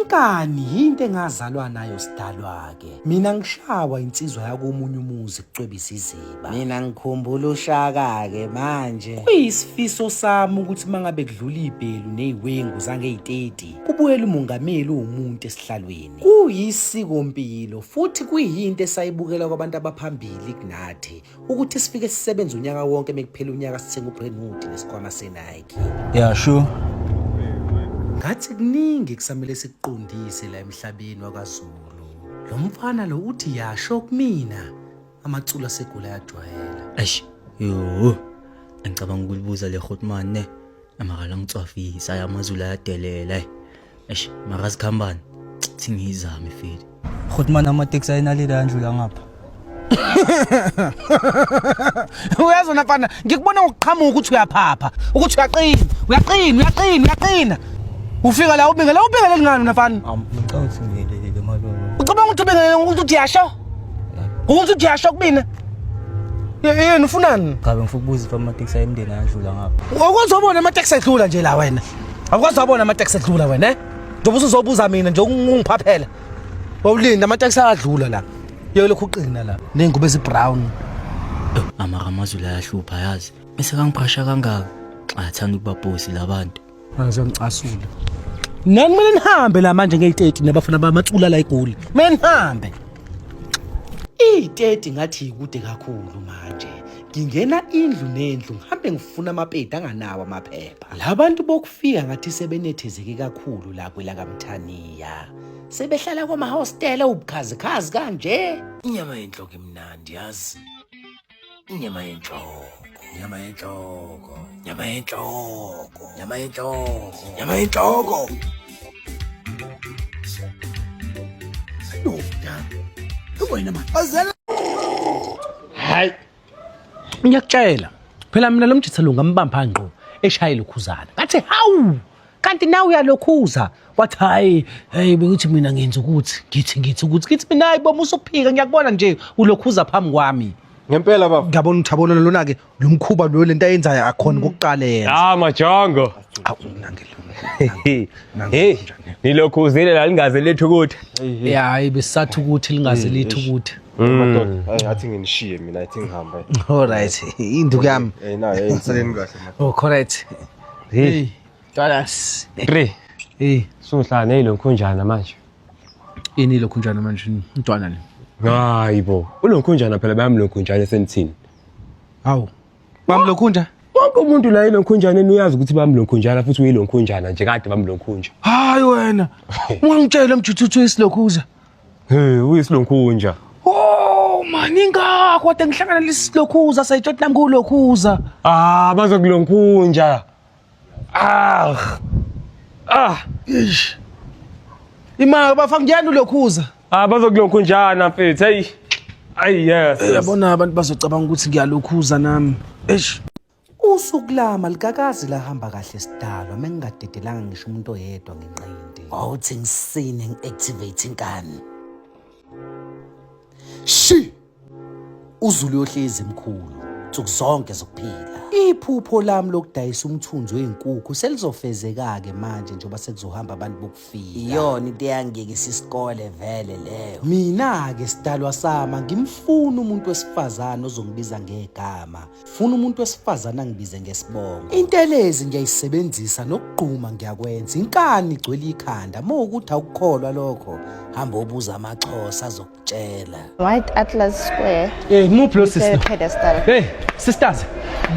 Inkani yinto engazalwa nayo sidalwa-ke. Mina ngishawa insizwa yakomunye umuzi kucwebisa iziba. Mina ngikhumbula uShaka-ke manje. Kuyisifiso sami ukuthi mangabe kudlula ibhelu neziwengu zangeyi-30 kubuyele umongameli uwumuntu esihlalweni. Kuyisikompilo futhi kuyinto esayibukela kwabantu abaphambili kunathi ukuthi sifike sisebenze unyaka wonke mekuphela unyaka sithenga uBrentwood nesikhwama seNike. Yeah, sure. Ngathi kuningi kusamele sikuqondise la emhlabeni wakwaZulu. Lo mfana lo uthi yasho kumina amaculo asegula ayajwayela. Eish, yo. Angicabanga ukulibuza le Hotman ne. Amakala ngitswafisa aya amaZulu ayadelela. eh. Eish, mara sikhambani. Thi ngiyizame feli. Hotman amateksi ayenaleli ayandlula ngapha. Uyazi wena mfana, ngikubona ngokuqhamuka ukuthi uyaphapha, ukuthi uyaqina, uyaqina, uyaqina, uyaqina. Ufika la ubingelela, ubingelele ngani wena mfana? Ngicabanga ukuthi ngiyelelele malume. Ucabanga ukuthi ubingelele ngokuthi uthi yasho? Ngokuthi uthi yasho kumina? Yini ufunani? Cha bengifuna ukubuza if amateksi ayemndeni ayandlula ngapha. Awukwazi wabona amateksi edlula nje la wena. Awukwazi wabona amateksi edlula wena, eh? Njengoba usuzobuza mina nje ungiphaphela. Wawulinda amateksi ayadlula la. Yeke lokhu uqina la. Nengubo ezibrown. Amara amaZulu ayahlupha yazi. Bese kangiphasha kangaka. Ayathanda ukuba bossy labantu. Angizongicasula. Nani kumele nihambe la manje ngeyiteti nabafana bamatsula la eGoli. Kumele nihambe. Iy'teti ngathi yikude kakhulu manje. Ngingena indlu nendlu ngihambe ngifuna amapedi anganawo amaphepha. Labantu bokufika ngathi sebenethezeke kakhulu la kwelakaMthaniya. Sebehlala kwamahostela ubukhazikhazi kanje. Inyama yenhloko imnandi yazi. Inyama yenhloko, nyama yenhloko, nyama yenhloko, nyama yenhloko, nyama yenhloko. Ndoda. Wena man. Azela. Hayi. Ngiyakutshela. Phela mina lo mjitha lo ngambamba ngqo eshayela ukhuzana. Ngathi hawu kanti nawe uyalokhuza. Wathi hayi hey bengithi mina ngenza ukuthi ngithi ngithi ukuthi ngithi mina hayi bomusa usuphika ngiyakubona nje ulokhuza phambi kwami. Ngempela baba. Ngiyabona ukuthi yabona lona ke lo mkhuba lo lento ayenzayo akhona kokuqala yenza. Ah majongo. Awu nange lo. Hey, nilokhuzile la lingaze lethu ukuthi. Ya hayi besathi ukuthi lingaze lithi ukuthi. Madoda, hayi ngathi nginishiye mina, I think ngihamba. All right, induku yami. Eh na, eh ngisaleni kahle madoda. Oh correct. Hey, Dollars. 3. Hey, Suhlala neyilonkhunjana manje. ini lokhu njani manje umntwana le? Hayi bo, ulonkhunjana phela bayamlonkhunjana esenithini. Hawu. Bamlokhunja? Wonke umuntu la ilonkhunjana uyazi ukuthi bamlonkhunjana futhi uyilonkhunjana nje kade bamlonkhunja. Hayi wena. Ungangitshela mjuthu isilokhuza. Hey, uyisilonkhunja. Oh man ingakho kade ngihlangana lesilokhuza sayitshela nami kulokhuza. Ah, bazokulonkhunja. Ah. Ah. Eish. Ima bafa ngiyani ulokhuza. Ah, bazokulonkhunjana mfethu. Hey. Ay yes. Yabona abantu bazocabanga ukuthi ngiyalokhuza nami. Eish. Usuku lami alikakazi lahamba kahle sidalwa mengingadedelanga ngisho umuntu oyedwa ngenqindi. Wawuthi ngisine ngi-activate inkani. Shi! UZulu uyohlezi mkhulu nsuku zonke zokuphila. Iphupho lami lokudayisa umthunzi wezinkukhu selizofezeka-ke manje njengoba sekuzohamba abantu bokufika. Iyona into eyangiyekisa isikole vele leyo. Mina-ke sidalwa sami angimfuni umuntu wesifazane ozongibiza ngegama. Funa umuntu wesifazane angibize ngesibongo. Intelezi ngiyayisebenzisa nokugquma ngiyakwenza. Inkani igcwele ikhanda. Uma ukuthi awukukholwa lokho, hamba obuza amaXhosa azokutshela. White Atlas Square. Eh, muphi lo sisi? Pedestal. Hey, sisters.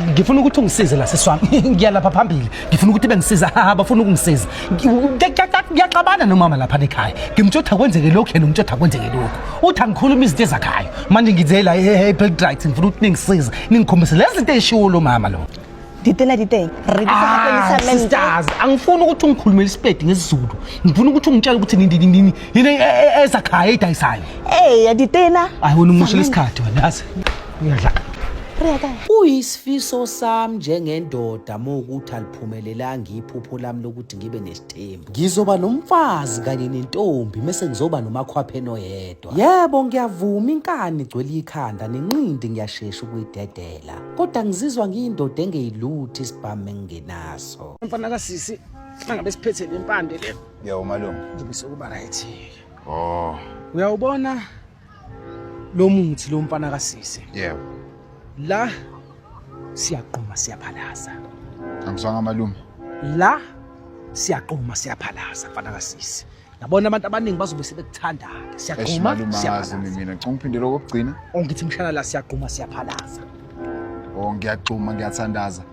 Ngifuna ukuthi ungisize la sisi wami. Ngiya lapha phambili. Ngifuna ukuthi bengisiza. Ha bafuna ukungisiza. Ngiyaxabana nomama lapha ekhaya. Ngimtshela ukuthi akwenzeke lokhu yena ungitshela akwenzeke lokhu. Uthi angikhuluma izinto ezakhayo. Manje ngize la eBeldrate ngifuna ukuthi ningisize. Ningikhombise lezi zinto ezishiwo lo mama lo. Ditena di teng. Re di gape le Ah, samente. sisters, angifuni ukuthi ungikhulumele isipedi ngesiZulu. Ngifuna ukuthi ungitshele ukuthi nini nini yini ezakhaya edayisayo. Ee, ya ditena. Hayi wena umushela isikhathi wena yazi. Uyadlala. Re ya kae? Kuyisifiso sami njengendoda mowukuthi aliphumelelanga iphupho lami lokuthi ngibe nesithembu. Ngizoba nomfazi kanye nentombi mese ngizoba nomakhwapheni oyedwa. Yebo ngiyavuma inkani igcwele ikhanda nenqindi ngiyashesha ukuyidedela. Kodwa ngizizwa ngiyindoda engeyilutho isibhamu engingenaso. Mfana kasisi. Mangabe siphethe le mpande le. Yebo malume. Kuzobe sekuba right. Oh. Uyawubona lo muthi lo mfana kasisi. Yebo. La siyaqhuma siyaphalaza. Angizwanga malume. La siyaqhuma siyaphalaza mfana kasisi. Yabona abantu abaningi bazobe sebekuthanda-ke. Eish Siyaqhuma malume angazi siyaphalaza. mina. Ngicela ungiphindele okokugcina. Ongithi mshana la siyaqhuma siyaphalaza. Oh ngiyagxuma ngiyathandaza.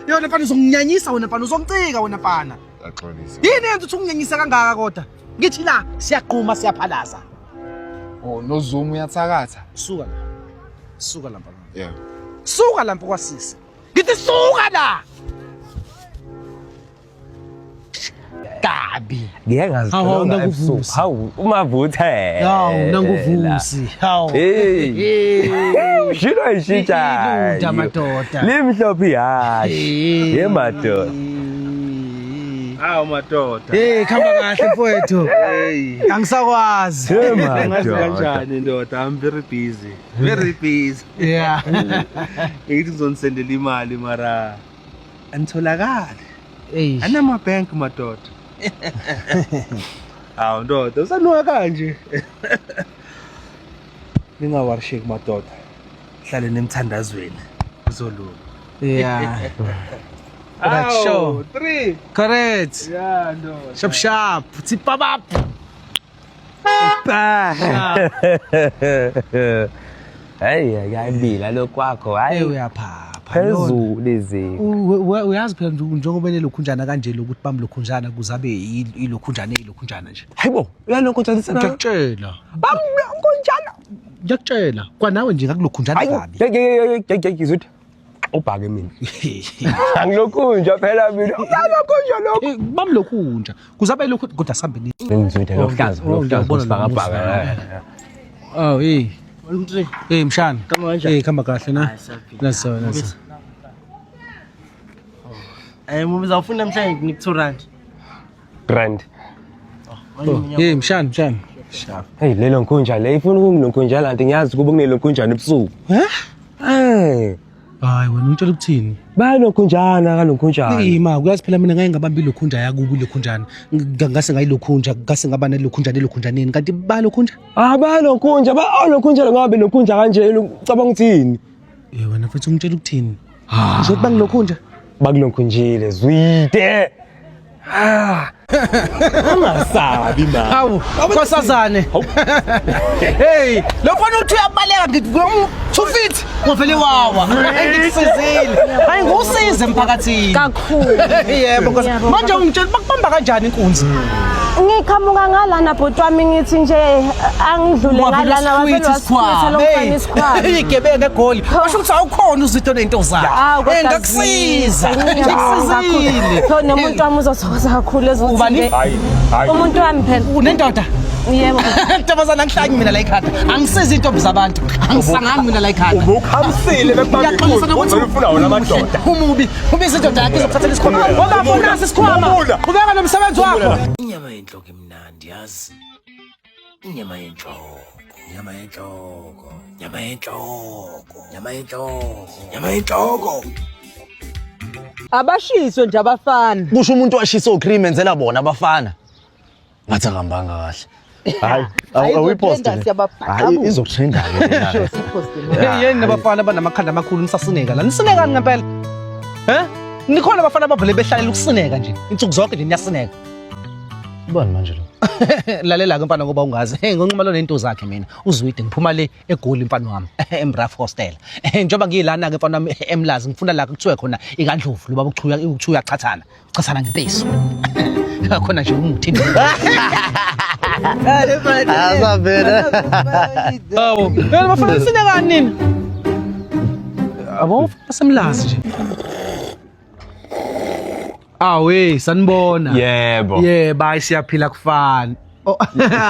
Yona mfana uzonginyanyisa wena mfana uzongicika wena mfana. Yaxolisa. Yini yenza ukuthi unginyanyise kangaka kodwa? Ngithi la siyaqhuma siyaphalaza. Oh noZuma uyathakatha. Suka la. Suka la mfana. Yebo. Suka la mfo kwasisi. Ngithi suka la. Kabi. Ngeke Hawu, hawu, ngazixolonga ebusuku. nanguVusi. Hawu, umavuthe. Hawu nanguvusi. Hawu. Hey. Ushilo ishintsha. Ilunda madoda. Limhlophe ihashi. Ye madoda. Hawu madoda. Hey khamba kahle mfowethu. Hey. Angisakwazi. Ye Ngazi madoda. kanjani ndoda? I'm very busy. Very busy. Yeah. Ngithi ngizonisendela imali mara anitholakali. Hey. Anama bank madoda. Hawu ndoda, usanuka kanje. Ningawarisheki madoda. Hlale nemthandazweni. Kuzolunga. Yeah. Right, sure. 3. Correct. Yeah ndoda. Sharp sharp. Tipabap. Hey, akuyabila lokwakho. Hey Hayi. uyaphapha. Phezulu izinga. Uyazi phela njengoba nelokhunjana kanje lokuthi bamlokhunjana kuzabe ilokhunjana ilokhunjana nje. Hayibo, uyalokhunjana. Ngiyakutshela. Bamlokhunjana. Ngiyakutshela. Kwanawe nje ngakulokhunjana Hayi, kabi. hey, hey, ubhake mina. Angilokhunja phela mina. Uyalokhunja lokho. Eh, Bamlokhunja. Kuzabe lokhu kodwa sambe ni. Ngizwide lokuhlaza, Oh, lokuhlaza ngiyabona lo muzi. isibhakabhaka. Oh, hey. Hey mshana. Hey khamba kahle na. Naso naso. Eh mubiza ufuna namhlanje nginika 2 rand. Grand. Oh, hey mshana mshana. Hey, lelo nkunja le ifuna ukungilokhunja lanti ngiyazi kuba kunelokhunjana ebusuku. Eh? Hey, Hayi wena ungitshela ukuthini? bayalokhunjana kalokhunjana. Hey ma, uyazi phela mina ngake ngabamba ilokhunja yakubo ilokhunjana. Ngase ngayilokhunja, ngase ngaba nelokhunjana elokhunjaneni. Kanti balokhunja? Ah, bayalokhunja, bayalokhunja ngabe lokhunja kanje ucabanga ukuthini? Eh wena futhi ungitshela ukuthini? Usho ukuthi bangilokhunja? Bakulokhunjile zwide. Ah. Ungasabi ma. Hawu, nkosazane. Hey, lo mfana uthi uyabaleka ngithi 2 feet wavele wawa. Ngikusizile. Hayi ngusize emphakathini. Kakhulu. Yebo nkosi. Yebo, Manje ungitshela bakubamba kanjani inkunzi? Ngiqhamuka ngalana bhuti wami ngithi nje angidlule ngalana wavele wasikhwitha lo mfana isikhwama. Igebengu egoli. Washo ukuthi awukhona uzito nento zakho. Hawu, kodwa Ngakusiza. Zwi, ngiyabonga kakhulu. Ngikusizile. So nomuntu wami uzothokoza kakhulu ezothi Ubani? nje- Hayi, hayi. Umuntu wami phela. Unendoda? Yebo. Ntombazana angihlanyi mina la ekhanda. Angisizi intombi zabantu. Angisangani mina la ekhanda. Ubukhamisile bekubamba Ngiyaxolisa inkunzi. nokuthi Ufuna wona amadoda. Umubi. Ubiza indoda yakho izokuthathela isikhwama. Ngoba funa isikhwama. Phumula. Qhubeka nomsebenzi wakho. Inyama yenhloko imnandi yazi. Inyama yenhloko, nyama yenhloko, nyama yenhloko, nyama yenhloko, nyama yenhloko. Abashiswe nje abafana. Kusho umuntu washisa ocream enzela bona abafana. Ngathi akahambanga kahle. Hayi, awuyipost. Hayi izokutrenda ke lena. Hey yeni nabafana abanamakhanda amakhulu nisasineka la. Nisinekani ngempela? Eh? Nikhona abafana abavele behlalela ukusineka nje. Insuku zonke nje niyasineka. Ubani manje lo? Lalela ke mfana ngoba ungazi. Hey ngonquma lo nento zakhe mina. Uzwide ngiphuma le eGoli mfana wami eMraf Hostel. Njengoba ngiyilana ke mfana wami eMlazi ngifuna la kuthiwe khona ikandlovu lo baba ukuthuya ukuthuya chathana. Chathana ngempesu. Khona nje umuthi. Asavela. Hawu, phela bafana nisinekani nini? Abo basemlazi nje. Awe, sanibona. Yebo. Yebo, hayi siyaphila kufana. Oh,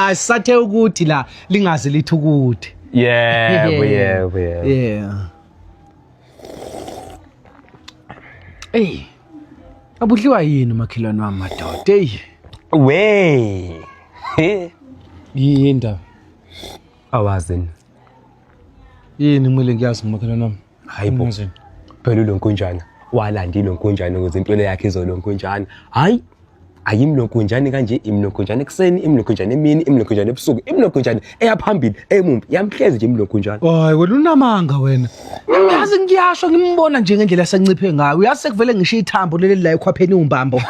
sisathe ukuthi la lingaze lithi ukuthi. Yebo, yebo, yebo. Yeah. Ey. Abudliwa yini umakhelwane wami madoda? Hey. We. Yini indaba? Awazi. Yini kumele ngiyazi ngomakhelwane wami? Hayibo. Phela lo nkunjana. Walanda ilonkonjane ukuze impilo yakhe izolonkonjana. Hayi ayimlonkonjane kanje imlonkonjane ekuseni imlonkonjane emini imlonkonjane ebusuku imlonkonjane eyaphambili emumbi yamhlezi nje imlonkonjane. Hayi wena unamanga wena. Yazi ngiyasho ngimbona nje ngendlela asenciphe ngayo. Uyazi sekuvele ngisho ithambo leli la ekhwapheni umbambo.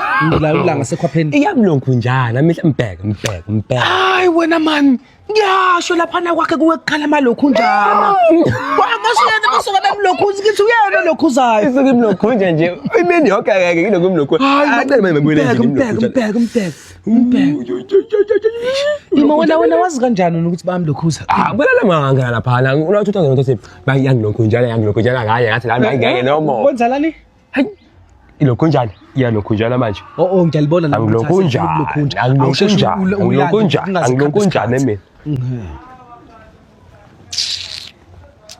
La ulanga sekhwapheni. Iyamlonkonjana mihla mbheke mbheke mbheke. Hayi wena man. Ngiyasho laphana kwakhe kuwe kukhala amalokhunjana. Kwamasiyena basuka bemlokhuza ngithi uyena lokhuzayo. Isuke imlokhunja nje imini yonke akeke ngilokhu imlokhunja. Acela manje ngibuyele Mbheke endlini mbheke imlokhunja. mbheke mbheke. Mbheke. Ima wena wazi kanjani ukuthi bayamlokhuza? Ah, bulala manga laphana. Unathutha ngento bayangilokhunjana yangilokhunjana ngaye ngathi nami angeke no more. Kwenzalani? Hayi ilokhunjana iyangilokhunjana manje. Oh oh ngiyalibona la ukuthi Angilokhunjana angilokhunjana angilokhunjana angilokhunjana mina.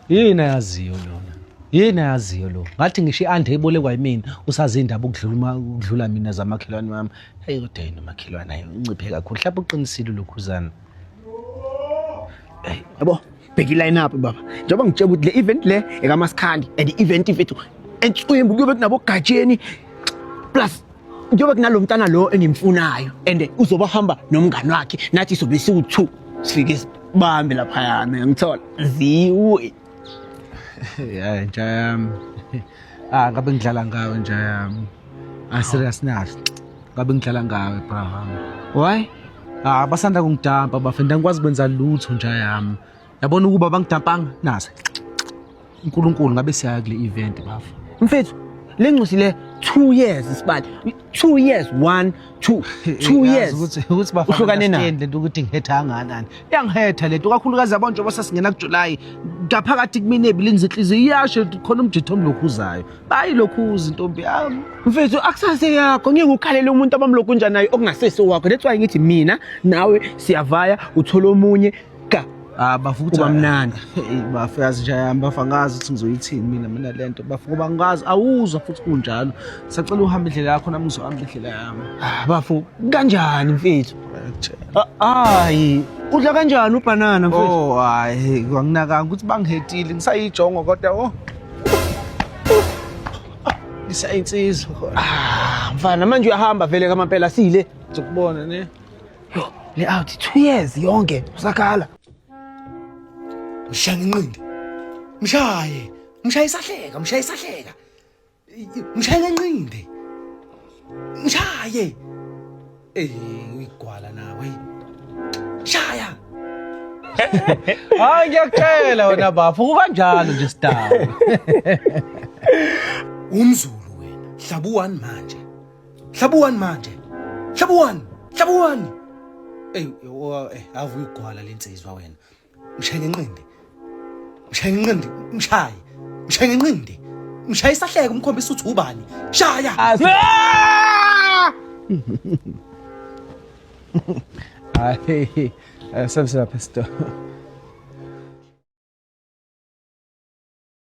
Yini ayaziyo lona? Yini ayaziyo lo? Ngathi ngisho i-ande ibolekwa yimina usazi indaba ukudlula uma ukudlula mina zamakhelwane wami. Hayi kodwa yini umakhelwane hayi unciphe kakhulu. Mhlawumbe uqinisile lokhuzana. Yabo, bheka i-line up baba. Njengoba ngitshela ukuthi le event le ekamaskandi and i-event mfethu entswembu kuyobe kunabogatsheni plus kuyobe kunalo mntana lo engimfunayo and uzoba hamba nomngani wakhe nathi sobe siwu-two sifike sibambe laphayana ngithola ziwe. Ya nja yami. Ah ngabe ngidlala ngawe nja yami. Ah serious nathi. Ngabe ngidlala ngawe bra wami. Why? Ah basanda kungidampa bafenda ngikwazi kwenza lutho nja yami. Yabona ukuba bangidampanga nase. uNkulunkulu ngabe siyaya kule event bafo. Mfethu le ncosi le 2 years isibali 2 years 1 2 2 years ukuthi bafana uhlukane nayo lento ukuthi ngihetha kangakanani. Iyangihetha lento kakhulukazi yabo njengoba sasingena kuJuly ngaphakathi kumina ebilini zenhliziyo iyasho khona umjitho omlokhuzayo. Bayilokhuza intombi yami. Mfethu akusase yakho ngeke ukhalele umuntu abamlokunja naye okungasese wakho that's why ngithi mina nawe siyavaya uthola omunye ka Ah bafuthi Uba mnandi. Hey bafu yazi nje yami bafu angazi ukuthi ngizoyithini mina lento bafu ngoba ngikazi awuzwa futhi kunjalo. Sacela uhambe indlela yakho nami ngizohamba indlela yami. Ah bafu kanjani mfethu? Hayi udla kanjani ubhanana mfethu? Oh hayi anginakanga ukuthi bangihetile ngisayijongo kodwa oh. Ngisayinsizwa khona. Ah mfana manje uyahamba vele kamampela sile. Ngizokubona ne. Yo le out 2 years yonke usakhala. Mshaye ngenqindi. Mshaye. Mshaye isahleka, mshaye isahleka. Mshaye ngenqindi. Mshaye. Eh, uyigwala nawe. Shaya. Hayi ngiyakutshela wena bafo kukanjalo nje star. Umzulu wena. Hlabu 1 manje. Hlabu 1 manje. Hlabu 1. Hlabu 1. Ey ave uyigwala lensizwa wena. Mshaye ngenqindi. Mshaye ngenqindi, mshaye. Mshaye ngenqindi. Mshaye isahleka umkhombisa ukuthi ubani. Shaya. Hayi, sabise lapha esitolo.